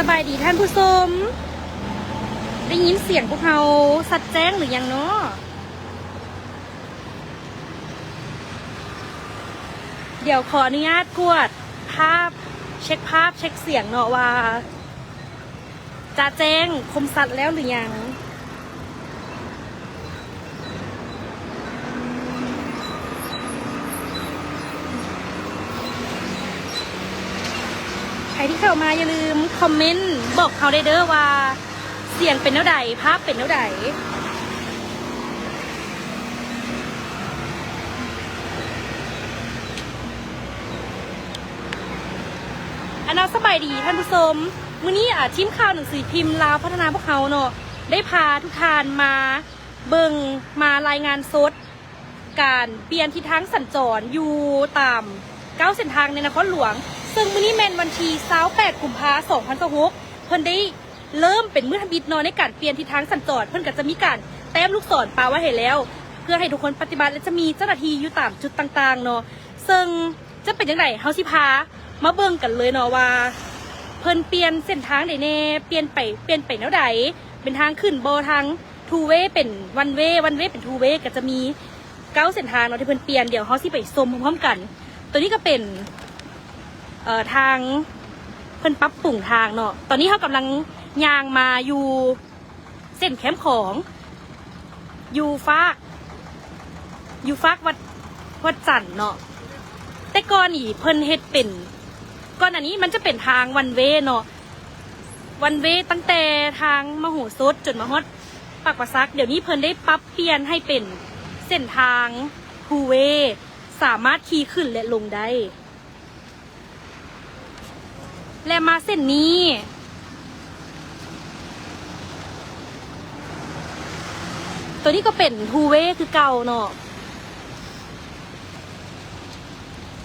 ສະບາຍດີທ່ານຜູ້ຊົມ, ໄດ້ຍິນສຽງພວກເຮົາຊັດແຈ້ງຫຼືຍັງເນາະ? ດຽວຂໍອະນຸຍາດກວດພາບ, ເຊັກພາບ, ເຊັກສຽງເນາະວ່າ ຈະແຈ້ງຄົມຊັດແລ້ວຫຼືຍັງ? ໃຜທີ່ເຂົ້າມາຢ່າລືມຄອມເມັນບອກເຮົາໄດ້ເດີ້ວ່າ ສຽງເປັນແນວໃດ, ພາບເປັນແນວໃດ? ອາ ເນາະ ສະບາຍດີທ່ານຜູ້ຊົມ, ມື້ນີ້ ອາ ທີມຂ່າວໜັງສືພິມລາວພັດທະນາພວກເຮົາເນາະ ໄດ້ພາທຸກທ່ານມາເບິ່ງ, ມາລາຍງານສົດການປ່ຽນທິດທາງສັນຈອນຢູ່ຕາມເກົ້າເສັ້ນທາງໃນນະຄອນຫຼວງ, ເຊິ່ງມື້ນີ້ແມ່ນວັນທີຊາວແປດ ກຸມພາ ສອງພັນຊາວຫົກ ເພິ່ນໄດ້ ເລີ່ມເປັນມື້ທຳອິດເນາະ ໃນການປ່ຽນທິດທາງສັນຈອນ. ເພິ່ນກໍຈະມີການແຕ້ມລູກສອນປະໄວ້ໃຫ້ແລ້ວ ເພື່ອໃຫ້ທຸກຄົນປະຕິບັດ ແລະ ຈະມີເຈົ້າໜ້າທີ່ຢູ່ຕາມຈຸດຕ່າງໆເນາະ, ເຊິ່ງຈະເປັນຈັ່ງໃດ ເຮົາຊິພາມາເບິ່ງກັນເລີຍເນາະວ່າ ເພິ່ນປ່ຽນເສັ້ນທາງໃດແດ່, ປ່ຽນໄປ, ປ່ຽນໄປແນວໃດ, ເປັນທາງຂຶ້ນບໍ່, ທາງ two way ເປັນ one way, one way ເປັນ two way ກໍຈະມີ ເກົ້າເສັ້ນທາງເນາະທີ່ເພິ່ນປ່ຽນ, ດຽວເຮົາຊິໄປຊົມພ້ອມໆກັນ. ໂຕນີ້ກໍເປັນ ເອີ ທາງເພິ່ນປັບປຸງທາງເນາະ. ຕອນນີ້ເຮົາກຳລັງຍ່າງມາຢູ່ເສັ້ນແຄມຂອງ ຢູ່ຟາກ ຢູ່ຟາກວັດ ວັດຈັນເນາະ. ແຕ່ກ່ອນນີ້ເພິ່ນເຮັດເປັນ ກ່ອນໜ້ານີ້ມັນຈະເປັນທາງ one way ເນາະ, one way ຕັ້ງແຕ່ທາງມະໂຫສົດຈົນມາຮອດປາກປາສັກ. ດຽວນີ້ເພິ່ນໄດ້ປັບ ປ່ຽນໃຫ້ເປັນເສັ້ນທາງ two way ສາມາດຂີ່ຂຶ້ນ ແລະ ລົງໄດ້ ແລະ ມາເສັ້ນນີ້ ໂຕນີ້ກໍເປັນ two way ຄືເກົ່າເນາະ,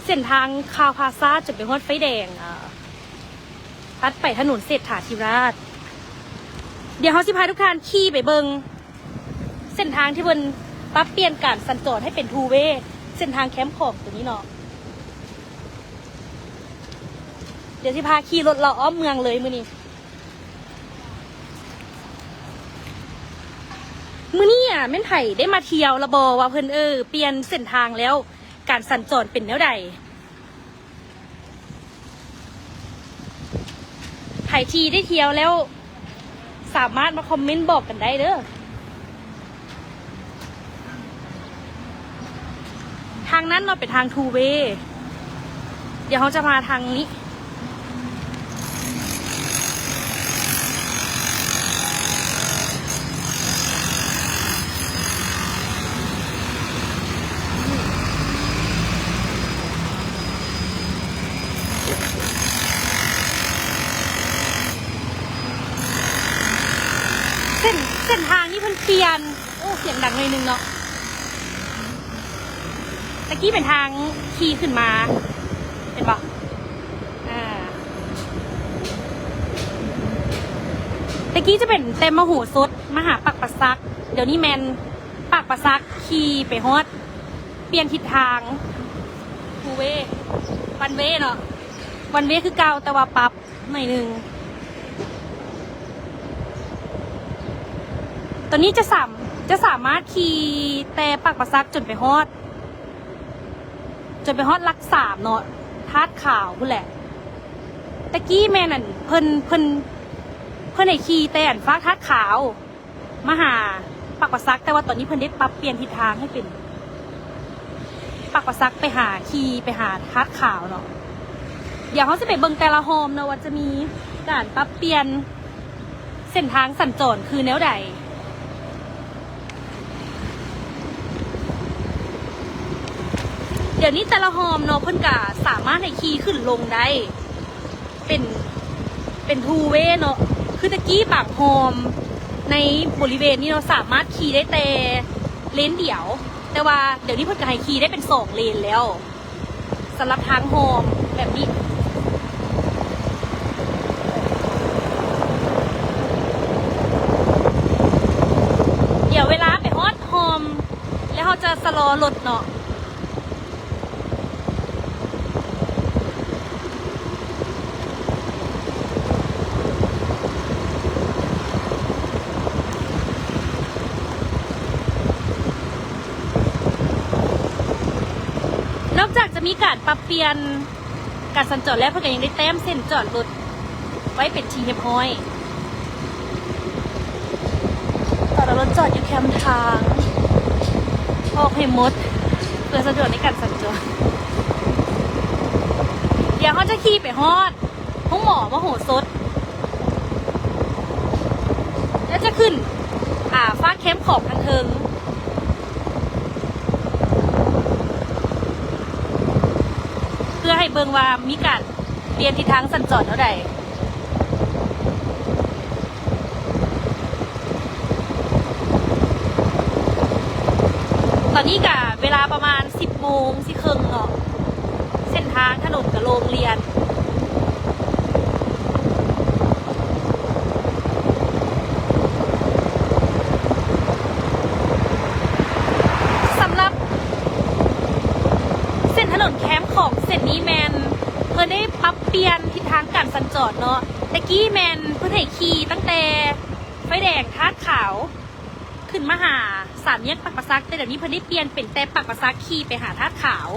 ເສັ້ນທາງຄາວພາຊາຈົນໄປຮອດໄຟແດງ ອາ ຕັດໄປຖະໜົນເສດຖາທິວາດ. ດຽວເຮົາຊິພາທຸກທ່ານຂີ່ໄປເບິ່ງ ເສັ້ນທາງທີ່ເພິ່ນປັບປ່ຽນການສັນຈອນໃຫ້ເປັນ two way ເສັ້ນທາງແຄມຂອງໂຕນີ້ເນາະ. ດຽວຊິພາຂີ່ລົດເລາະອ້ອມເມືອງເລີຍມື້ນີ້. ມື້ນີ້ ອາ ແມ່ນໃຜໄດ້ມາທ່ຽວລະບໍ່ ວ່າເພິ່ນ ເອີ ປ່ຽນເສັ້ນທາງແລ້ວ ການສັນຈອນເປັນແນວໃດ? ໃຜທີ່ໄດ້ທ່ຽວແລ້ວ ສາມາດມາຄອມເມັນບອກກັນໄດ້ເດີ້. ທາງນັ້ນເນາະ ເປັນທາງ two way. ດຽວເຮົາຈະມາທາງນີ້. ເສັ້ນ ເສັ້ນທາງນີ້ເພິ່ນປ່ຽນ. ໂອ້ ສຽງດັງໜ້ອຍໜຶ່ງເນາະ. ຕະກີ້ເປັນທາງຂີ່ຂຶ້ນມາ ເຫັນບໍ່? ອາ ຕະກີ້ຈະເປັນແຕ່ມະໂຫສົດມາຫາປາກປາສັກ, ດຽວນີ້ແມ່ນປາກປາສັກຂີ່ໄປຮອດ ປ່ຽນທິດທາງ two way one way ເນາະ, one way ຄືເກົ່າ ແຕ່ວ່າປັບໜ້ອຍໜຶ່ງ. ໂຕນີ້ຈະສາມ ຈະສາມາດຂີ່ແຕ່ປາກປາສັກຈົນໄປຮອດ ຈົນໄປຮອດຫຼັກສາມເນາະ, ທາດຂາວພຸ້ນແຫຼະ. ຕະກີ້ແມ່ນ ອັນ ເພິ່ນ ເພິ່ນ ເພິ່ນໃຫ້ຂີ່ແຕ່ ອັນ ຟາກທາດຂາວມາຫາປາກປາສັກ, ແຕ່ວ່າຕອນນີ້ເພິ່ນໄດ້ປັບປ່ຽນທິດທາງໃຫ້ເປັນ ປາກປາສັກໄປຫາ ຂີ່ໄປຫາທາດຂາວເນາະ. ດຽວເຮົາຊິໄປເບິ່ງແຕ່ລະຮ່ອມເນາະ ວ່າຈະມີການປັບປ່ຽນເສັ້ນທາງສັນຈອນຄືແນວໃດ. ດຽວນີ້ແຕ່ລະຮ່ອມເນາະ ເພິ່ນກະສາມາດໃຫ້ຂີ່ຂຶ້ນລົງໄດ້ ເປັນ ເປັນ two way ເນາະ. ຄືຕະກີ້ບາງຮ່ອມໃນບໍລິເວນນີ້ເນາະ ສາມາດຂີ່ໄດ້ແຕ່ເລນດຽວ, ແຕ່ວ່າດຽວນີ້ເພິ່ນກະໃຫ້ຂີ່ໄດ້ເປັນສອງເລນແລ້ວ ສຳລັບທາງຮ່ອມແບບນີ້. ດຽວເວລາໄປຮອດຮ່ອມ ແລ້ວເຮົາຈະຊະລໍລົດເນາະ. ມີການປັບປ່ຽນການສັນຈອນແລ້ວ ເພິ່ນກໍຍັງໄດ້ແຕ້ມເສັ້ນຈອດລົດໄວ້ເປັນທີ່ຮຽບຮ້ອຍ. ຈອດເອົາລົດຈອດຢູ່ແຄມທາງ ອອກໃຫ້ໝົດ ເພື່ອສະດວກໃນການສັນຈອນ. ດຽວເຮົາຈະຂີ່ໄປຮອດໂຮງໝໍມະໂຫສົດ ແລ້ວຈະຂຶ້ນ ອາ ຟາກແຄມຂອງທາງເທິງ ເພື່ອໃຫ້ເບິ່ງວ່າມີການປ່ຽນທິດທາງສັນຈອນແນວໃດ. ຕອນນີ້ກະເວລາປະມານສິບໂມງ ສິບເຄິ່ງເນາະ ເສັ້ນທາງຖະໜົນກະໂລ່ງລຽນ. ສຳລັບເສັ້ນຖະໜົນແຄມຂອງເສັ້ນນີ້ແມ່ນເພິ່ນໄດ້ປັບປ່ຽນທິດທາງການສັນຈອນເນາະ. ແຕ່ກີ້ແມ່ນເພິ່ນໃຫ້ຂີ່ຕັ້ງແຕ່ໄຟແດງທາດຂາວ ຂຶ້ນມາຫາສາມແຍກປາກປາສັກ, ແຕ່ດຽວນີ້ເພິ່ນໄດ້ປ່ຽນເປັນແຕ່ປາກປາສັກຂີ່ໄປຫາທາດຂາວ,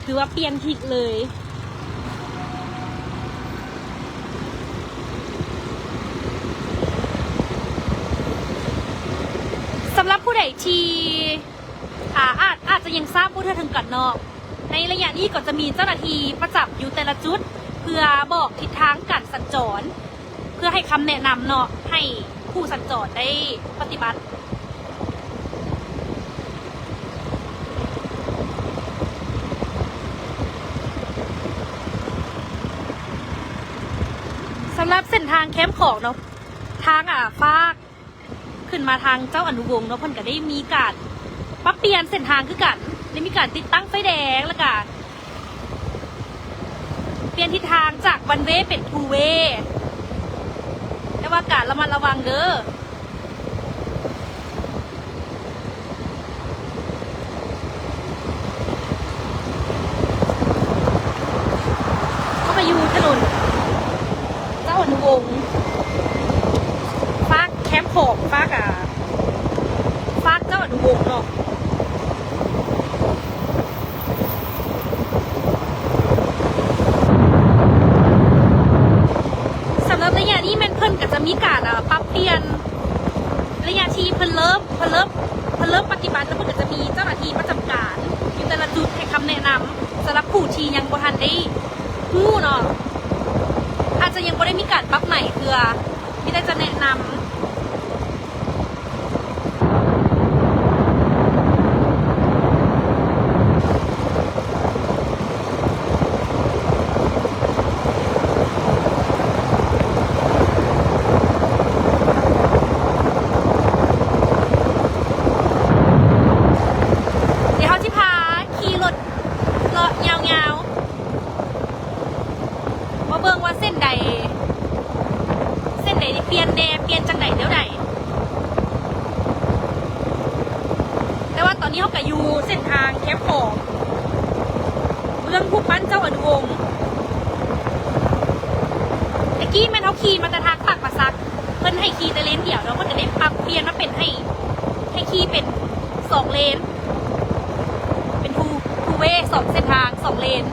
ຖືວ່າປ່ຽນທິດເລີຍ. ສຳລັບຜູ້ໃດທີ່ ອາ ອາດ ອາດຈະຍັງຊາບບໍ່ທົ່ວເຖິງກັນເນາະ, ໃນໄລຍະນີ້ກໍຈະມີເຈົ້າໜ້າທີ່ປະຈຳຢູ່ແຕ່ລະຈຸດ ເພື່ອບອກທິດທາງການສັນຈອນ ເພື່ອໃຫ້ຄຳແນະນຳເນາະ ໃຫ້ຜູ້ສັນຈອນໄດ້ປະຕິບັດ. ສຳລັບເສັ້ນທາງແຄມຂອງເນາະ ທາງ ອາ ຟາກ ຂຶ້ນມາທາງເຈົ້າອະນຸວົງເນາະ ເພິ່ນກະໄດ້ມີການປັບປ່ຽນເສັ້ນທາງຄືກັນ, ໄດ້ມີການຕິດຕັ້ງໄຟແດງ ແລ້ວກະປ່ຽນທິດທາງຈາກວັນເວເປັນທູເວ, ແຕ່ວ່າກະລະມັດລະວັງເດີ້. ເຮົາກະຢູ່ຖະໜົນເຈົ້າອະນຸວົງ ຟາກແຄມຂອງ ຟາກ ອາ ຟາກເຈົ້າອະນຸວົງເນາະ. ສຳລັບໄລຍະນີ້ແມ່ນເພິ່ນກະຈະມີການ ອາ ປັບປ່ຽນ ໄລຍະທີ່ເພິ່ນເລີ່ມ ເພິ່ນເລີ່ມ ເພິ່ນເລີ່ມປະຕິບັດ ແລ້ວເພິ່ນກະຈະມີເຈົ້າໜ້າທີ່ປະຈຳການຢູ່ແຕ່ລະຈຸດໃຫ້ຄຳແນະນຳ ສຳລັບຜູ້ທີ່ຍັງບໍ່ທັນໄດ້ຮູ້ເນາະ, ອາດຈະຍັງບໍ່ໄດ້ມີການປັບໃໝເທື່ອ, ມີແຕ່ຈະແນະນຳ. ດຽວເຮົາຊິພາຂີ່ລົດເລາະຍາວໆ ມາເບິ່ງວ່າເສັ້ນໃດ ເສັ້ນໃດໄດ້ປ່ຽນແດ່ ປ່ຽນຈັ່ງໃດແນວໃດ. ແຕ່ວ່າຕອນນີ້ເຮົາກະຢູ່ເສັ້ນທາງແຄມຂອງເມືອງຮູບປັ້ນເຈົ້າອະນຸວົງ. ແຕ່ກີ້ແມ່ນເຮົາຂີ່ມາແຕ່ທາງປາກປາສັກ ເພິ່ນໃຫ້ຂີ່ແຕ່ເລນດຽວເນາະ, ເພິ່ນກະໄດ້ປັບປ່ຽນມາເປັນໃຫ້ ໃຫ້ຂີ່ເປັນສອງເລນ ເປັນທູ ທູເວ ສອງເສັ້ນທາງ ສອງເລນ.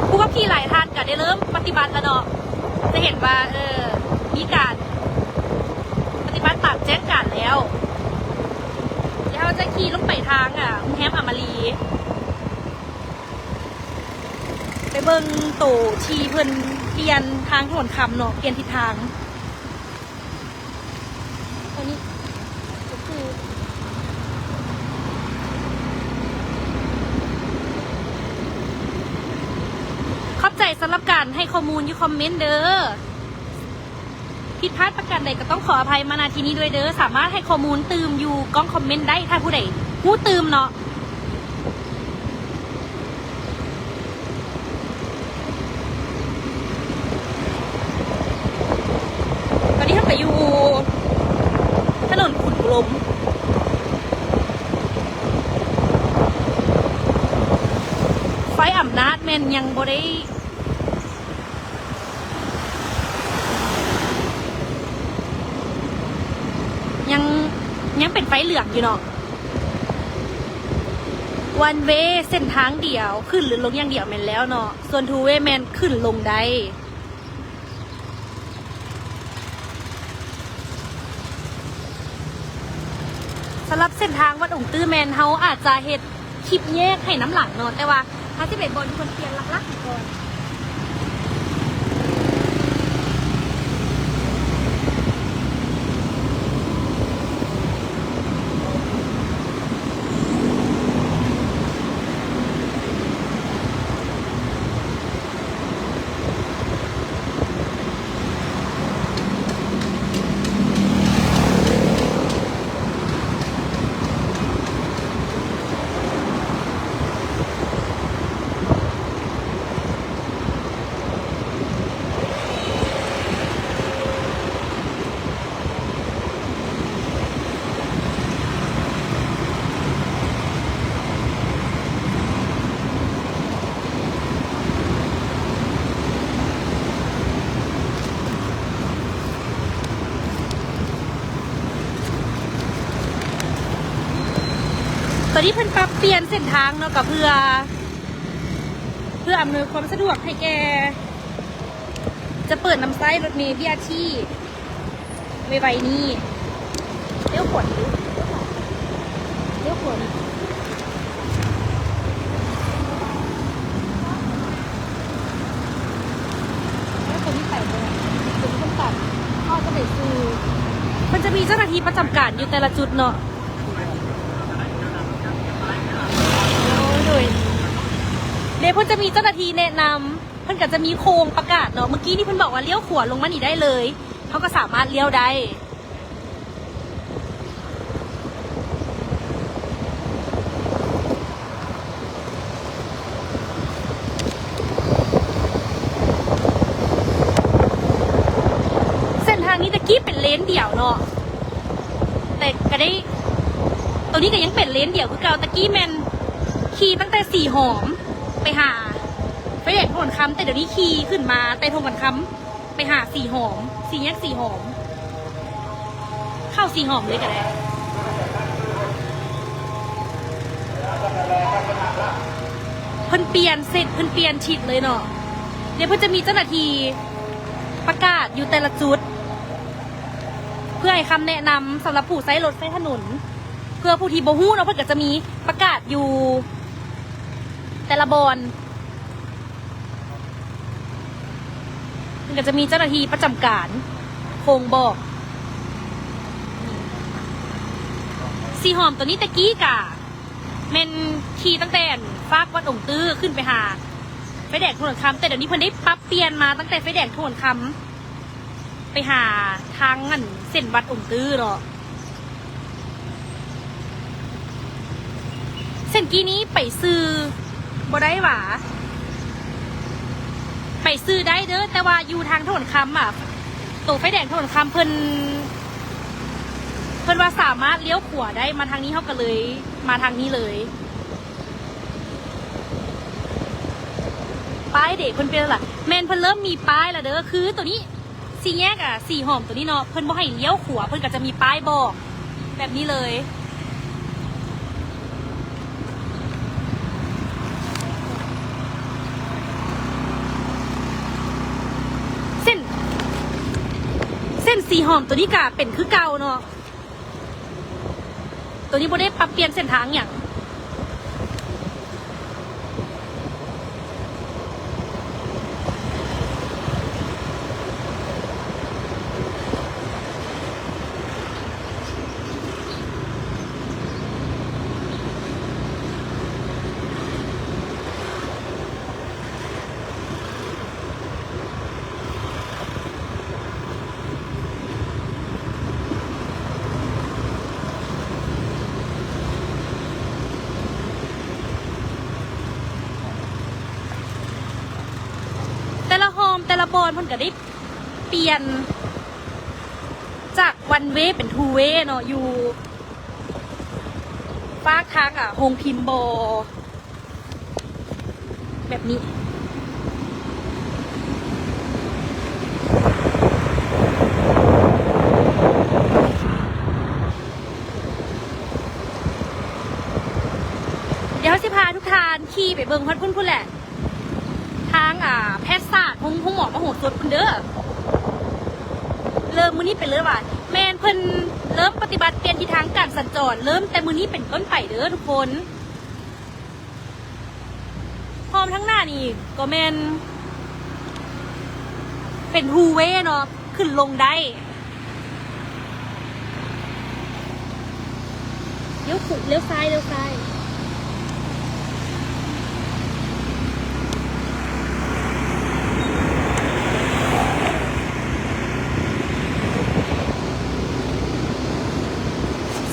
ຜູ້ຂັບຂີ່ຫຼາຍທ່ານກະໄດ້ເລີ່ມປະຕິບັດແລ້ວເນາະ, ຈະເຫັນວ່າ ເອີ ມີການປະຕິບັດຕາມແຈ້ງການແລ້ວ. ດຽວເຮົາຈະຂີ່ລົງໄປທາງ ອາ ໂຮງແຮມອາມາຣີ ໄປເບິ່ງໂຕທີ່ເພິ່ນປ່ຽນທາງຖະໜົນຄຳເນາະ, ປ່ຽນທິດທາງ. ໂຕນີ້ກະຄື ຂອບໃຈສຳລັບການໃຫ້ຂໍ້ມູນຢູ່ຄອມເມັນເດີ້. ຜິດພາດປະການໃດກະຕ້ອງຂໍອະໄພມາ ນະ ທີ່ນີ້ດ້ວຍເດີ້. ສາມາດໃຫ້ຂໍ້ມູນຕື່ມຢູ່ກ່ອງຄອມເມັນໄດ້ ຖ້າຜູ້ໃດຮູ້ຕື່ມເນາະ. ຕອນນີ້ເຮົາກະຢູ່ຖະໜົນຂຸນອຸດົມ. ໄຟອຳນາດແມ່ນຍັງບໍ່ໄດ້ ຍັງ ຍັງເປັນໄຟເຫຼືອງຢູ່ເນາະ. ວັນເວ ເສັ້ນທາງດຽວ ຂຶ້ນຫຼືລົງຢ່າງດຽວແມ່ນແລ້ວເນາະ, ສ່ວນທູເວແມ່ນຂຶ້ນລົງໄດ້. ສຳລັບເສັ້ນທາງວັດອົງຕື້ແມ່ນເຮົາອາດຈະເຮັດຄລິບແຍກໃຫ້ນຳຫຼັງເນາະ, ແຕ່ວ່າເຮົາຊິໄປບ່ອນທີ່ເພິ່ນປ່ຽນຫຼັກໆກ່ອນ. ຕອນນີ້ເພິ່ນປັບປ່ຽນເສັ້ນທາງເນາະ ກໍເພື່ອ ເພື່ອອຳນວຍຄວາມສະດວກໃຫ້ແກ່ ຈະເປີດນຳໃຊ້ລົດເມ ບີອາທີ ໄວໆນີ້. ລ້ຽວຂວານີ້ ລ້ຽວຂວານີ້ ແລ້ວຕົວນີ້ໄປບໍ່ໄດ້ ຕົວນີ້ເພິ່ນຕັດ ເຮົາຈະໄປສູ່ ເພິ່ນຈະມີເຈົ້າໜ້າທີ່ປະຈຳການຢູ່ແຕ່ລະຈຸດເນາະ. ໂດຍ ເດ ເພິ່ນຈະມີເຈົ້າໜ້າທີ່ແນະນຳ ເພິ່ນກໍຈະມີໂຄງປະກາດເນາະ. ເມື່ອກີ້ນີ້ເພິ່ນບອກວ່າລ້ຽວຂວາລົງມານີ້ໄດ້ເລີຍ, ເຮົາກໍສາມາດລ້ຽວໄດ້. ເສັ້ນທາງນີ້ແຕ່ກີ້ເປັນເລນດຽວເນາະ, ແຕ່ກໍໄດ້ ໂຕນີ້ກໍຍັງເປັນເລນດຽວຄືເກົ່າ. ແຕ່ກີ້ແມ່ນຂີ່ຕັ້ງແຕ່ສີຫອມໄປຫາໄຟແດງໂພນຄຳ, ແຕ່ດຽວນີ້ຂີ່ຂຶ້ນມາແຕ່ໂພນຄຳ ໄປຫາສີຫອມ, ສີ່ແຍກສີຫອມ, ເຂົ້າສີຫອມເລີຍກໍໄດ້. ເພິ່ນປ່ຽນເສັ້ນ ເພິ່ນປ່ຽນທິດເລີຍເນາະ. ດຽວເພິ່ນຈະມີເຈົ້າໜ້າທີ່ປະກາດຢູ່ແຕ່ລະຈຸດ ເພື່ອໃຫ້ຄຳແນະນຳສຳລັບຜູ້ໃຊ້ລົດໃຊ້ຖະໜົນ. ເພື່ອຜູ້ທີ່ບໍ່ຮູ້ເນາະ, ເພິ່ນກໍຈະມີປະກາດຢູ່ແຕ່ລະບ່ອນ. ມັນກໍຈະມີເຈົ້າໜ້າທີ່ປະຈຳການໂຄງບອກ. ສີຫອມໂຕນີ້ແຕ່ກີ້ກະແມ່ນຂີ່ຕັ້ງແຕ່ຟາກວັດອົງຕື້ຂຶ້ນໄປຫາໄຟແດງໂພນຄຳ, ແຕ່ດຽວນີ້ເພິ່ນໄດ້ປັບປ່ຽນມາຕັ້ງແຕ່ໄຟແດງໂພນຄຳ ໄປຫາທາງອັນເສັ້ນວັດອົງຕື້ເນາະ. ເສັ້ນກີ້ນີ້ໄປຊື່ບໍ່ໄດ້ຫວາ? ໄປຊື່ໄດ້ເດີ, ແຕ່ວ່າຢູ່ທາງຖະໜົນຄຳອະ, ໂຕໄຟແດງຖະໜົນຄຳ ເພິ່ນ ເພິ່ນວ່າສາມາດລ້ຽວຂວາໄດ້, ມາທາງນີ້ ເຮົາກໍເລີຍມາທາງນີ້ເລີຍ. ປ້າຍເດ ເພິ່ນປ່ຽນລະ? ແມ່ນ ເພິ່ນເລີ່ມມີປ້າຍລະເດີ. ຄືໂຕນີ້ ສີ່ແຍກ ອາ ສີຫອມໂຕນີ້ເນາະ, ເພິ່ນບໍ່ໃຫ້ລ້ຽວຂວາ, ເພິ່ນກໍຈະມີປ້າຍບອກແບບນີ້ເລີຍ. ເສັ້ນ ເສັ້ນສີຫອມໂຕນີ້ກະເປັນຄືເກົ່າເນາະ. ໂຕນີ້ບໍ່ໄດ້ປັບປ່ຽນເສັ້ນທາງຫຍັງ. ແຕ່ລະຮ່ອງ ແຕ່ລະບ່ອນເພິ່ນກໍໄດ້ປ່ຽນຈາກ one way ເປັນ two way ເນາະ ຢູ່ຟາກທາງ ອາ ໂຮງພິມບໍ ແບບນີ້. ດຽວເຮົາຊິພ ຂີ່ໄປເບິ່ງຮອດພຸ້ນພຸ້ນແຫຼະ ທາງ ອ່າ ແພດສາດ ໂຮງ ໂຮງໝໍມະໂຫສົດພຸ້ນເດີ. ເລີ່ມມື້ນີ້ເປັນເລີຍວ່າ ແມ່ນເພິ່ນເລີ່ມປະຕິບັດປ່ຽນທິດທາງການສັນຈອນ ເລີ່ມແຕ່ມື້ນີ້ເປັນຕົ້ນໄປເດີທຸກຄົນ. ພ້ອມທາງໜ້ານີ້ກໍແມ່ນເປັນທູເວເນາະ ຂຶ້ນລົງໄດ້. ລ້ຽວຂວາ ລ້ຽວຊ້າຍ ລ້ຽວຊ້າຍ.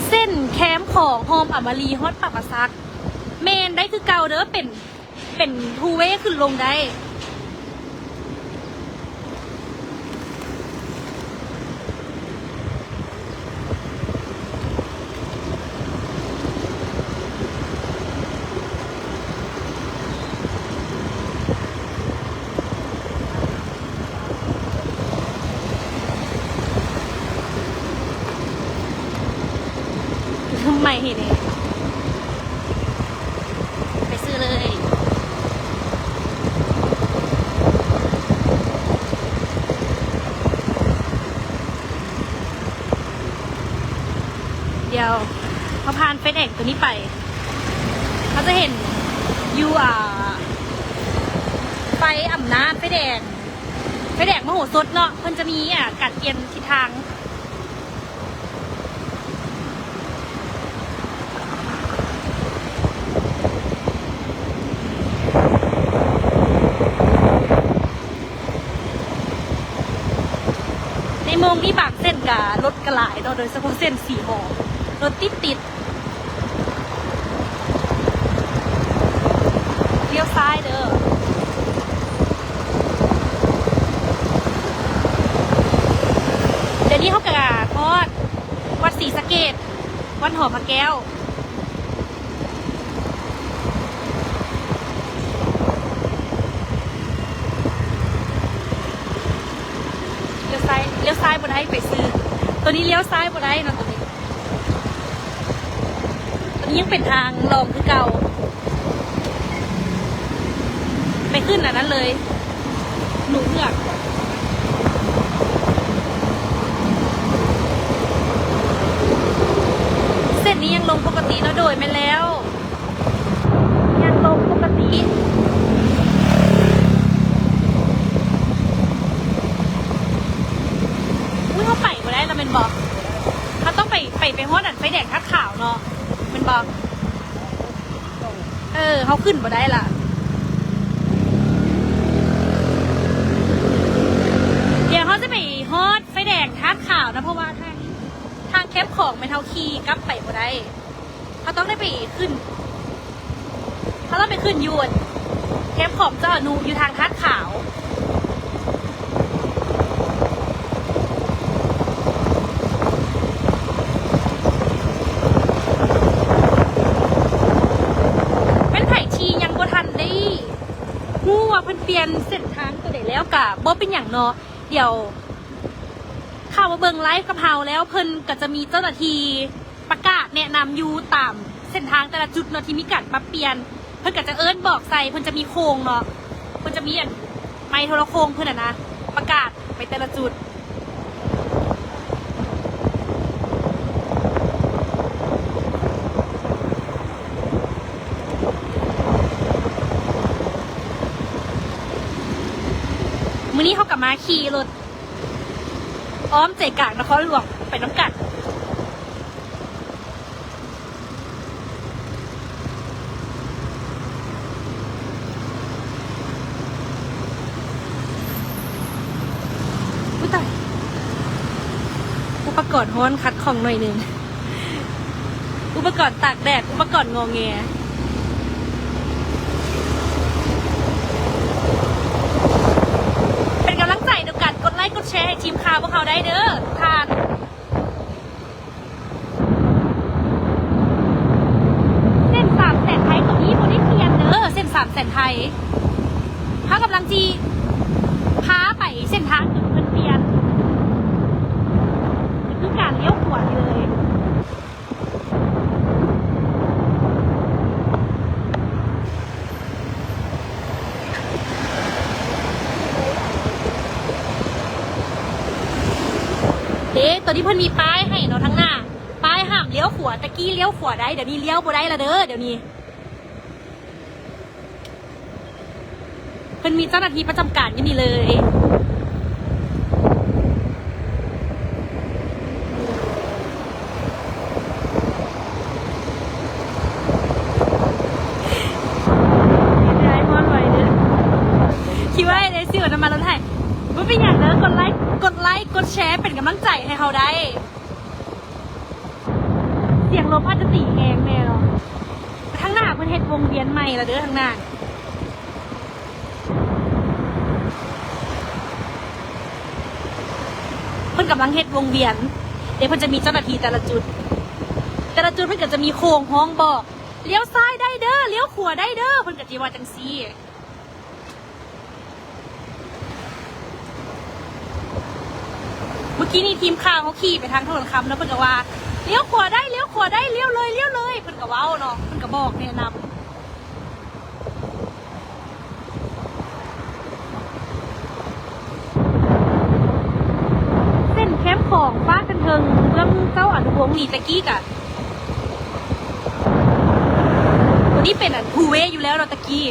ເສັ້ນແຄມຂອງ ໂຮມອາມາຣີ ຮອດປາປາສັກ ແມ່ນໄດ້ຄືເກົ່າເດີ ເປັນ ເປັນທູເວຂຶ້ນລົງໄດ້. ໃໝ່ເຫັນເດ້ ໄປຊື້ເລີຍ. ດຽວເຮົາຜ່ານໄຟແດງຕົວນີ້ໄປ ເຮົາຈະເຫັນຢູ່ ອ່າ ໄຟອຳນາດ ໄຟແດງ ໄຟແດງມະໂຫສົດເນາະ ເພິ່ນຈະມີ ອ່າ ການປ່ຽນທິດທາງ. ໃນໂມງນີ້ບາງເສັ້ນກະລົດກະຫຼາຍເນາະ ໂດຍສະເພາະເສັ້ນສີໝອງ ລົດຕິດໆ. ລ້ຽວຊ້າຍເດີ. ດຽວນີ້ເຮົາກະຮອດວັດສີສະເກດ ວັດຫໍພະແກ້ວ. ລ້ຽວຊ້າຍ ລ້ຽວຊ້າຍບໍ່ໄດ້ ໄປຊື່ ໂຕນີ້ລ້ຽວຊ້າຍບໍ່ໄດ້ເນາະ ໂຕນີ້ ໂຕນີ້ຍັງເປັນທາງລອງຄືເກົ່າ. ໄປຂຶ້ນອັນນັ້ນເລີຍ ໜູເຜືອກ. ເສັ້ນນີ້ຍັງລົງປົກກະຕິເນາະ ໂດຍ ແມ່ນແລ້ວ ຍັງລົງປົກກະຕິ. ອຸ້ຍ ເຮົາໄປບໍ່ໄດ້ລະແມ່ນບໍ່? ເຮົາຕ້ອງໄປ ໄປ ໄປຮອດອັນໄຟແດງທາດຂາວເນາະ ແມ່ນບໍ່? ເອີ ເຮົາຂຶ້ນບໍ່ໄດ້ລະ. ດຽວເຮົາຈະໄປຮອດໄຟແດງທາດຂາວນະ ເພາະວ່າທາງ ທາງແຄມຂອງແມ່ນເຮົາຂີ່ກັບໄປບໍ່ໄດ້ ເຮົາຕ້ອງໄດ້ໄປຂຶ້ນ ເຮົາຕ້ອງໄປຂຶ້ນຢູ່ແຄມຂອງເຈົ້າອະນຸ ຢູ່ທາງທາດຂາວ. ແມ່ນໃຜທີ່ຍັງບໍ່ທັນໄດ້ຮູ້ວ່າເພິ່ນປ່ຽນເສັ້ນທາງໂຕໃດແລ້ວກະບໍ່ເປັນຫຍັງເນາະ ດຽວເຂົ້າມາເບິ່ງໄລຟ໌ກັບເຮົາແລ້ວ ເພິ່ນກະຈະມີເຈົ້າໜ້າທີ່ ປະກາດແນະນຳຢູ່ຕາມເສັ້ນທາງແຕ່ລະຈຸດເນາະ ທີ່ມີການປັບປ່ຽນ ເພິ່ນກະຈະເອີ້ນບອກໃສ່ ເພິ່ນຈະມີໂຄງເນາະ ເພິ່ນຈະມີອັນໄມໂທລະໂຄງເພິ່ນຫັ້ນນະ ປະກາດໄປແຕ່ລະຈຸດ. ມື້ນີ້ເຮົາກະມາຂີ່ລົດອ້ອມໃຈກາງນະຄອນຫຼວງໄປນຳກັນ. ອຸ້ຍຕາຍ ອຸປະກອນຮ້ອນຂັດຂ້ອງໜ້ອຍໜຶ່ງ ອຸປະກອນຕາກແດດ ອຸປະກອນງໍແງ. ເປັນກຳລັງໃຈໂດຍການກົດໄລກົດແຊໃຫ້ທີມຂ່າວພວກເຮົາໄດ້ເດີ ທ່ານ. ເສັ້ນສາມແສນໄທໂຕນີ້ບໍ່ໄດ້ປ່ຽນເດີ ເສັ້ນສາມແສນໄທ ເຮົາກຳລັງຊິພາໄປເສັ້ນທາງໂຕທີ່ເພິ່ນປ່ຽນ ກໍຄືການລ້ຽວຂວານີ້ເລີຍ. ເດ້ ໂຕນີ້ເພິ່ນມີປ້າຍໃຫ້ເນາະ ທາງໜ້າ ປ້າຍຫ້າມລ້ຽວຂວາ ຕະກີ້ລ້ຽວຂວາໄດ້ ດຽວນີ້ລ້ຽວບໍ່ໄດ້ລະເດີ ດຽວນີ້ ເພິ່ນມີເຈົ້າໜ້າທີ່ປະຈຳການຢູ່ນີ້ເລີຍ. ຄິດວ່າໄດ້ຊິເອົານ້ຳມັນລົດໃຫ້ ບໍ່ເປັນຫຍັງເດີ ກົດໄລ ກົດໄລ ກົດແຊ ເປັນກຳລັງໃຈໃຫ້ເຮົາໄດ້. ສຽງລົມອາດຈະຕີແຮງແດ່ເນາະ. ທາງໜ້າເພິ່ນເຮັດວົງວຽນໃໝ່ລະເດີ ທາງໜ້າ ເພິ່ນກຳລັງເຮັດວົງວຽນ ເດ ເພິ່ນຈະມີເຈົ້າໜ້າທີ່ແຕ່ລະຈຸດ ແຕ່ລະຈຸດເພິ່ນກໍຈະມີໂຄງຮ້ອງບອກ ລ້ຽວຊ້າຍໄດ້ເດີ ລ້ຽວຂວາໄດ້ເດີ ເພິ່ນກໍຊິວ່າຈັ່ງຊີ້. ເມື່ອກີ້ນີ້ທີມຂ່າວເຮົາຂີ່ໄປທາງຖະໜົນຄຳເນາະ ເພິ່ນກໍວ່າ ລ້ຽວຂວາໄດ້ ລ້ຽວຂວາໄດ້ ລ້ຽວເລີຍ ລ້ຽວເລີຍ ເພິ່ນກໍເວົ້າເນາະ ເພິ່ນກໍບອກແນະນຳ. ເສັ້ນແຄມຂອງຟ້າຄັນເທິງເບື້ອງເຈົ້າອະນຸວົງນີ້ ແຕ່ກີ້ກະ ໂຕນີ້ເປັນອັນ two way ຢູ່ແລ້ວເນາະ ຕະກີ້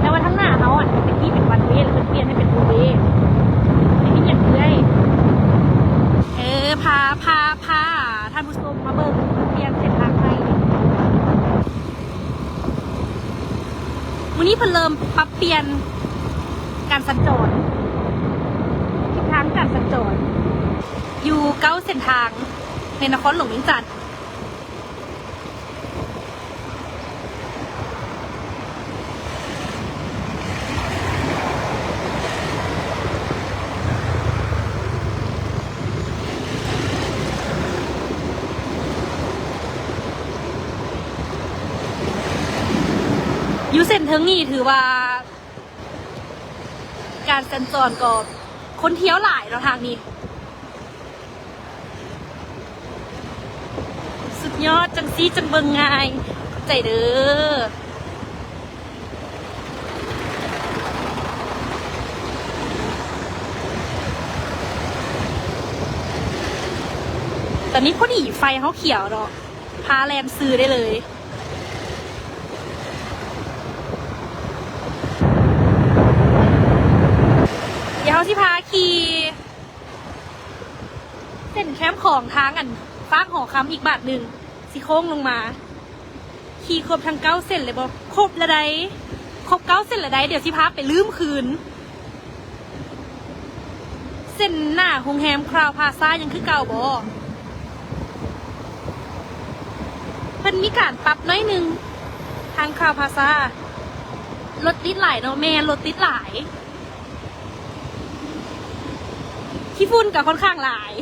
ແຕ່ວ່າທາງໜ້າເຮົາອັນ ຕະກີ້ເປັນ one way ແລ້ວເພິ່ນປ່ຽນໃຫ້ເປັນ two way ໄດ້ຍິນຫຍັງເອື້ອຍ? ເອີ ພາ ພາ ພາທ່ານຜູ້ຊົມມາເບິ່ງ ປ່ຽນເສັ້ນທາງໃໝ່. ມື້ນີ້ເພິ່ນເລີ່ມປັບປ່ຽນການສັນຈອນ ທິດທາງການສັນຈອນ ຢູ່ເກົ້າເສັ້ນທາງໃນນະຄອນຫຼວງວຽງຈັນ. ຢູ່ເສັ້ນເທິງນີ້ຖືວ່າ ການສັນຈອນກໍຄົນທ່ຽວຫຼາຍເນາະທາງນີ້. ສຸດຍອດ ຈັ່ງຊີ້ຈັ່ງເບິ່ງງ່າຍ ຂອບໃຈເດີ. ຕອນນີ້ພໍດີໄຟເຮົາຂຽວເນາະ ພາແລ່ນຊື່ໄດ້ເລີຍ. ດຽວເຮົາຊິພາຂີ່ເສັ້ນແຄມຂອງທາງອັນຟາກຫໍຄຳອີກບາດໜຶ່ງ ຊິໂຄ້ງລົງມາ. ຂີ່ຄົບທັງເກົ້າເສັ້ນເລີຍບໍ່? ຄົບລະໃດ ຄົບເກົ້າເສັ້ນລະໃດ ດຽວຊິພາໄປລືມຄືນ. ເສັ້ນໜ້າໂຮງແຮມຄຣາວພາຊາຍັງຄືເກົ່າບໍ່? ເພິ່ນມີການປັບໜ້ອຍໜຶ່ງ ທາງຄຣາວພາຊາ ລົດຕິດຫຼາຍເນາະ. ແມ່ນ ລົດຕິດຫຼາຍ ຂີ້ຝຸ່ນກໍຄ່ອນຂ້າງຫຼາຍ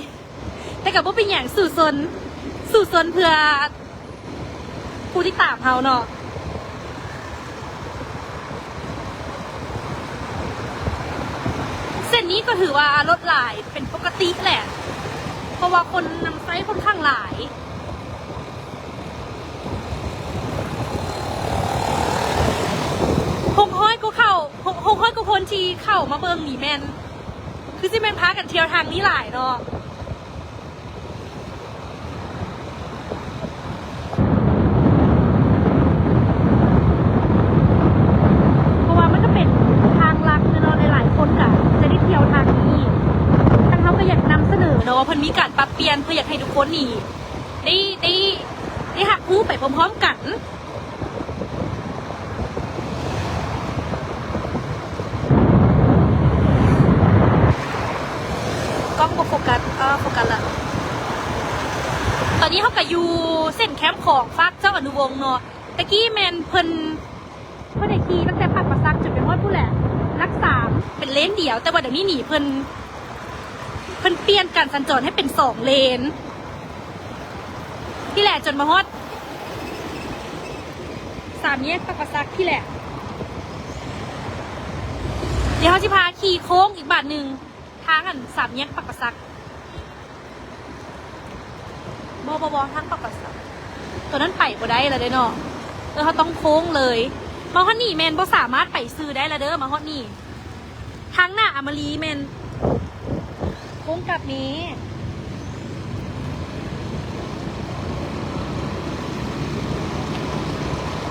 ແຕ່ກໍບໍ່ເປັນຫຍັງ ສູ້ຊົນ ສູ້ຊົນເພື່ອ ຜູ້ຕິດຕາມເຮົາເນາະ. ເສັ້ນນີ້ກໍຖືວ່າລົດຫຼາຍເປັນປົກກະຕິແຫຼະ ເພາະວ່າຄົນນຳໃຊ້ຄ່ອນຂ້າງຫຼາຍ. ຫົກຮ້ອຍກວ່າເຂົ້າ ຫົກ ຫົກຮ້ອຍກວ່າຄົນທີ່ເຂົ້າມາເບິ່ງນີ້ແມ່ນ ຄືຊິແມ່ນພາກັນທ່ຽວທາງນີ້ຫຼາຍເນາະ. ເພາະວ່າມັນກໍເປັນທາງຫຼັກແຫຼະເນາະ ຫຼາຍໆຄົນກໍຈະໄດ້ທ່ຽວທາງນີ້. ທາງເຮົາກໍຢາກນຳສະເໜີເນາະ ວ່າເພິ່ນມີການປັບປ່ຽນ ເພື່ອຢາກໃຫ້ທຸກຄົນນີ້ໄດ້ ໄດ້ ໄດ້ຮັບຮູ້ໄປພ້ອມໆກັນ. ກ້ອງບໍ່ໂຟກັສ ເອີ ໂຟກັສລະ. ຕອນນີ້ເຮົາກະຢູ່ເສັ້ນແຄມຂອງຟາກເຈົ້າອະນຸວົງເນາະ. ຕະກີ້ແມ່ນເພິ່ນ ເພິ່ນໃຫ້ຂີ່ຕັ້ງແຕ່ປາກປາສັກຈົນໄປຮອດພຸ້ນແຫຼະ ຫຼັກສາມ ເປັນເລນດຽວ, ແຕ່ວ່າດຽວນີ້ນີ້ເພິ່ນ ເພິ່ນປ່ຽນການສັນຈອນໃຫ້ເປັນສອງເລນ. ພີ້ແຫຼະ ຈົນມາຮອດສາມແຍກປາກປາສັກພີ້ແຫຼະ. ດຽວເຮົາຊິພາຂີ່ໂຄ້ງອີກບາດໜຶ່ງ ທາງອັນສາມແຍກປາກປາສັກ. ບໍ່ ບໍ່ ບໍ່ ທາງປາກປາສັກ ຕົວນັ້ນໄປບໍ່ໄດ້ລະເດ້ເນາະ. ເອີ ເຮົາຕ້ອງໂຄ້ງເລີຍ. ມາຮອດນີ້ແມ່ນບໍ່ສາມາດໄປຊື່ໄດ້ລະເດີ ມາຮອດນີ້. ທາງໜ້າອາມາຣີແມ່ນ ໂຄ້ງກັບນີ້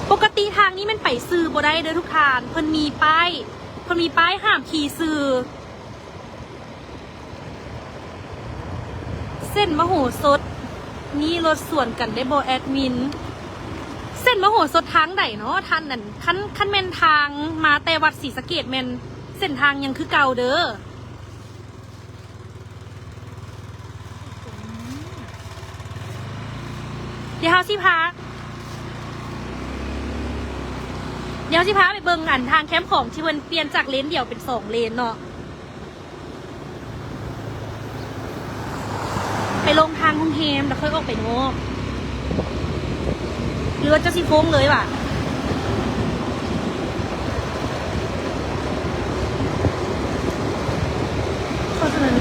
ປົກກະຕິທາງນີ້ແມ່ນໄປຊື່ບໍ່ໄດ້ເດີທຸກທ່ານ, ເພິ່ນມີປ້າຍ ເພິ່ນມີປ້າຍຫ້າມຂີ່ຊື່. ເສັ້ນມະໂຫສົດນີ້ລົດສວນກັນໄດ້ບໍ່ແອດມິນ? ເສັ້ນມະໂຫສົດທາງໃດເນາະທ່ານ? ອັນ ຄັນ ຄັນແມ່ນທາງມາແຕ່ວັດສີສະເກດ ແມ່ນເສັ້ນທາງຍັງຄືເກົ່າເດີ. ດຽວເຮົາຊິພາ ດຽວເຮົາຊິພາໄປເບິ່ງ ອັນ ທາງແຄມຂອງທີ່ເພິ່ນປ່ຽນຈາກເລນດຽວເປັນສອງເລນເນາະ. ໄປລົງທາງໂຮງແຮມ ແລ້ວຄ່ອຍອອກໄປນອກ. ຫຼືວ່າເຈົ້າຊິໂຄ້ງເລີຍຫວາ? ເພາະສະນັ້ນ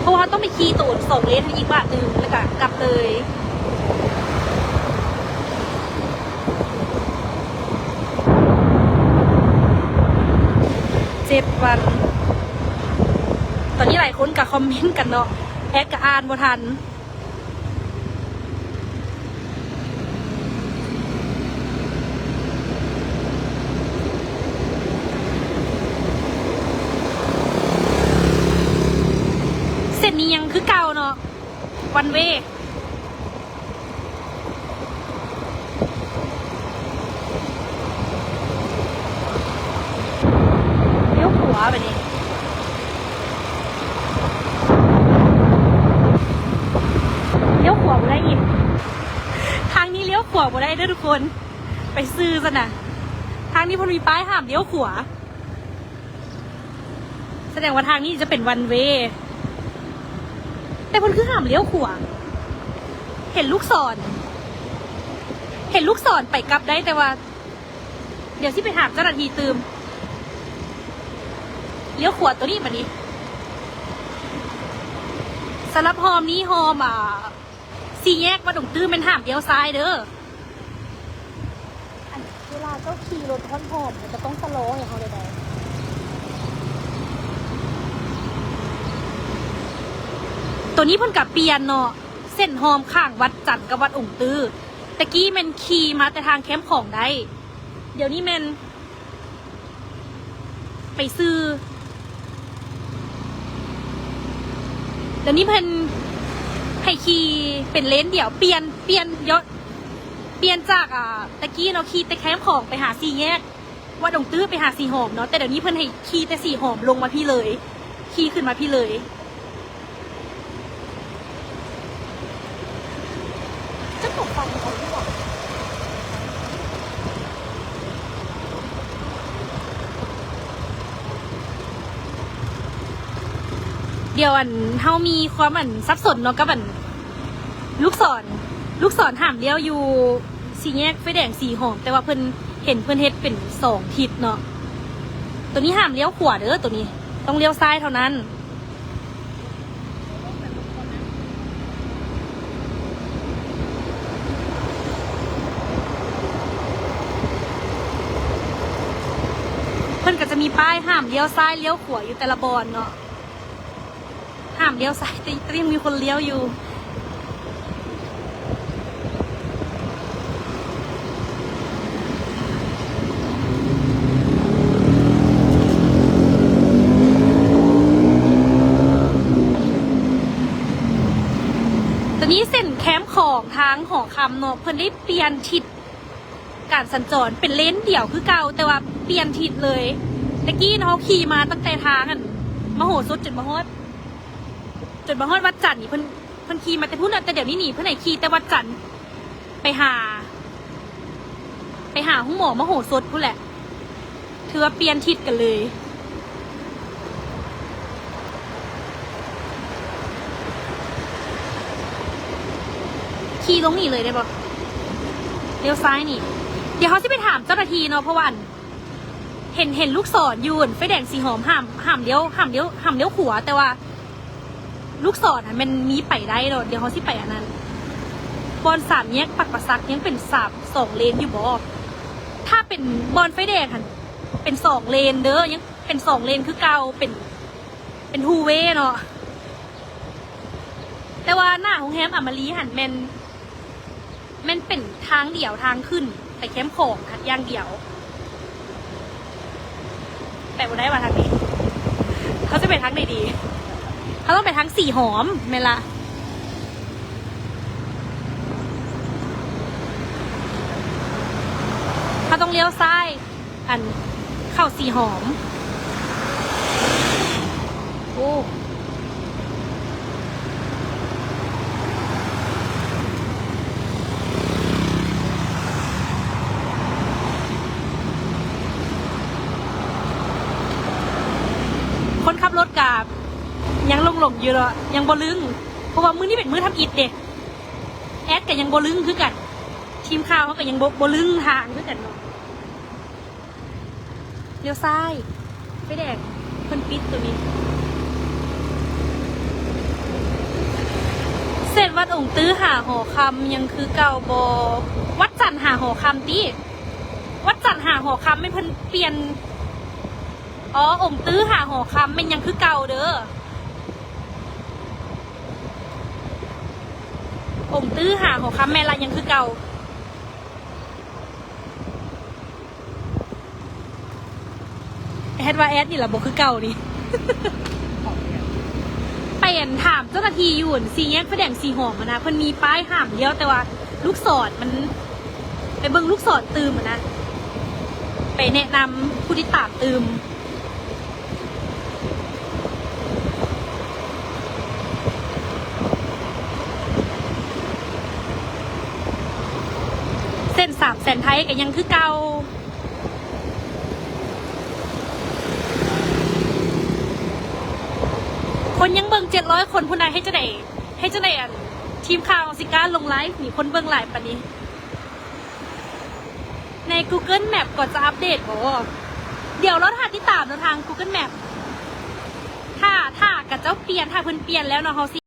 ເພາະວ່າເຮົາຕ້ອງໄປຂີ່ໂຕນສອງເລນອີກບາດໜຶ່ງ ແລ້ວກະກັບເລີຍ. ເຈັດວັນ. ຕອນນີ້ຫຼາຍຄົນກະຄອມເມັນກັນເນາະ ແອດກະອ່ານບໍ່ທັນ. ເສັ້ນນີ້ຍັງຄືເກົ່າເນາະ ວັນເວ. ລ້ຽວຂວາບາດນີ້ ລ້ຽວຂວາບໍ່ໄດ້ອີກ. ທາງນີ້ລ້ຽວຂວາບໍ່ໄດ້ເດີທຸກຄົນ ໄປຊື່ຊັ້ນນະ. ທາງນີ້ເພິ່ນມີປ້າຍຫ້າມລ້ຽວຂວາ. ສະແດງວ່າທາງນີ້ຈະເປັນວັນເວ ແຕ່ເພິ່ນຄືຫ້າມລ້ຽວຂວາ. ເຫັນລູກສອນ ເຫັນລູກສອນໄປກັບໄດ້ ແຕ່ວ່າດຽວຊິໄປຖາມເຈົ້າໜ້າທີ່ຕື່ມ. ລ້ຽວຂວາໂຕນີ້ບາດນີ້. ສຳລັບຮ່ອມນີ້ ຮ່ອມ ອ່າ ສີ່ແຍກວັດອົງຕື້ ແມ່ນຫ້າມລ້ຽວຊ້າຍເດີ. ອັນເວລາເຈົ້າຂີ່ລົດຮ້ອນຫອມ ມັນຈະຕ້ອງຊະລໍໃຫ້ເຮົາແດ່ໃດ. ໂຕນີ້ເພິ່ນກະປ່ຽນເນາະ ເສັ້ນຮ່ອມຂ້າງວັດຈັນກັບວັດອົງຕື້. ແຕ່ກີ້ແມ່ນຂີ່ມາແຕ່ທາງແຄມຂອງໄດ້ ດຽວນີ້ແມ່ນ ໄປຊື່. ດຽວນີ້ເພິ່ນໃຫ້ຂີ່ເປັນເລນດຽວ ປ່ຽນ ປ່ຽນ ເຍາະ ປ່ຽນຈາກ ອ່າ ຕະກີ້ເນາະ ຂີ່ແຕ່ແຄມຂອງໄປຫາສີ່ແຍກວັດອົງຕື້ ໄປຫາສີຫອມເນາະ, ແຕ່ດຽວນີ້ເພິ່ນໃຫ້ຂີ່ແຕ່ສີຫອມລົງມາພີ້ເລີຍ ຂີ່ຂຶ້ນມາພີ້ເລີຍ. ດຽວອັນ ເຮົາມີຄວາມອັນສັບສົນເນາະ ກັບອັນລູກສອນ ລູກສອນຫ້າມລ້ຽວຢູ່ສີ່ແຍກໄຟແດງສີຫອມ, ແຕ່ວ່າເພິ່ນເຫັນເພິ່ນເຮັດເປັນສອງທິດເນາະ. ໂຕນີ້ຫ້າມລ້ຽວຂວາເດີ ໂຕນີ້ຕ້ອງລ້ຽວຊ້າຍເທົ່ານັ້ນ. ເພິ່ນກໍຈະມີປ້າຍຫ້າມລ້ຽວຊ້າຍລ້ຽວຂວາຢູ່ແຕ່ລະບ່ອນເນາະ. ຫ້າມລ້ຽວຊ້າຍ ແຕ່ ແຕ່ຍັງມີຄົນລ້ຽວຢູ່. ຕອນນີ້ເສັ້ນແຄມຂອງທາງຫໍຄຳເນາະ ເພິ່ນໄດ້ປ່ຽນທິດການສັນຈອນ ເປັນເລນດຽວຄືເກົ່າ ແຕ່ວ່າປ່ຽນທິດເລີຍ. ແຕ່ກີ້ເຮົາຂີ່ມາຕັ້ງແຕ່ທາງອັນມະໂຫສົດຈົນມາຮອດ ຈົນມາຮອດວັດຈັນນີ້ ເພິ່ນ ເພິ່ນຂີ່ມາແຕ່ພຸ້ນນະ, ແຕ່ດຽວນີ້ນີ້ເພິ່ນໃຫ້ຂີ່ແຕ່ວັດຈັນ ໄປຫາ ໄປຫາໂຮງໝໍມະໂຫສົດພຸ້ນແຫຼະ. ຖືວ່າປ່ຽນທິດກັນເລີຍ. ຂີ່ລົງນີ້ເລີຍໄດ້ບໍ່? ລ້ຽວຊ້າຍນີ້. ດຽວເຮົາຊິໄປຖາມເຈົ້າໜ້າທີ່ເນາະ ເພາະວ່າອັນ ເຫັນ ເຫັນລູກສອນຢູ່ ອັນ ໄຟແດງສີຫອມ ຫ້າມ ຫ້າມລ້ຽວ ຫ້າມລ້ຽວ ຫ້າມລ້ຽວຂວາ, ແຕ່ວ່າລູກສອນຫັ້ນແມ່ນມີໄປໄດ້ເນາະ. ດຽວເຮົາຊິໄປອັນນັ້ນ ບ່ອນສາມແຍກປັກປາສັກ ຍັງເປັນສາມ ສອງເລນຢູ່ບໍ່? ຖ້າເປັນບ່ອນໄຟແດງຫັ້ນ ເປັນສອງເລນເດີ ຍັງເປັນສອງເລນຄືເກົ່າ ເປັນ ເປັນ two way ເນາະ ແຕ່ວ່າໜ້າໂຮງແຮມອາມາຣີຫັ້ນແມ່ນ ແມ່ນເປັນທາງດຽວ ທາງຂຶ້ນໄປແຄມຂອງຫັ້ນຢ່າງດຽວ. ໄປບໍ່ໄດ້ວ່າທາງນີ້ ເຮົາຈະໄປທາງໃດດີ? ເຮົາຕ້ອງໄປທາງສີຫອມແມ່ນລະ ເຮົາຕ້ອງລ້ຽວຊ້າຍ ອັນ ເຂົ້າສີຫອມ. ໂອ້ ຄົນຂັບລົດກະຍັງຫຼົງໆຢູ່ເນາະ ຍັງບໍ່ລຶ້ງ ເພາະວ່າມື້ນີ້ເປັນມື້ທຳອິດເດ້. ແອດກະຍັງບໍ່ລຶ້ງຄືກັນ ທີມຂ່າວເຮົາກະຍັງບໍ່ ບໍ່ລຶ້ງທາງຄືກັນເນາະ. ລ້ຽວຊ້າຍ ໄຟແດງເພິ່ນປິດໂຕນີ້. ເສັ້ນວັດອົງຕື້ຫາຫໍຄຳຍັງຄືເກົ່າບໍ່? ວັດຈັນຫາຫໍຄຳຕິ? ວັດຈັນຫາຫໍຄຳແມ່ນເພິ່ນປ່ຽນ. ອໍ ອົງຕື້ຫາຫໍຄຳແມ່ນຍັງຄືເກົ່າເດີ. ອົງຕື້ຫາຫໍຄຳແມ່ນລະຍັງຄືເກົ່າ. ແອດວ່າແອດນີ້ລະບໍ່ຄືເກົ່ານີ້. ໄປ ອັນ ຖາມເຈົ້າໜ້າທີ່ຢູ່ ອັນ ສີ່ແຍກໄຟແດງສີຫອມຫັ້ນນະ ເພິ່ນມີປ້າຍຫ້າມລ້ຽວ ແຕ່ວ່າລູກສອນມັນ ໄປເບິ່ງລູກສອນຕື່ມຫັ້ນນະ ໄປແນະນຳຜູ້ຕິດຕາມຕື່ມ. ເສັ້ນສາມແສນໄທກະຍັງຄືເກົ່າ. ຄົນຍັງເບິ່ງເຈັດຮ້ອຍຄົນພຸ້ນນະ ເຮັດຈັ່ງໃດ ເຮັດຈັ່ງໃດ ອັນ ທີມຂ່າວເຮົາຊິກ້າລົງໄລຟ໌ນີ້ ຄົນເບິ່ງຫຼາຍປານນີ້. ໃນກູເກີນແມັບກໍຈະອັບເດດບໍ່? ດຽວລໍຖ້າຕິດຕາມເນາະ ທາງກູເກີນແມັບ ຖ້າ ຖ້າຂະເຈົ້າປ່ຽນ ຖ້າເພິ່ນປ່ຽນແລ້ວເນາະ ເຮົາຊິ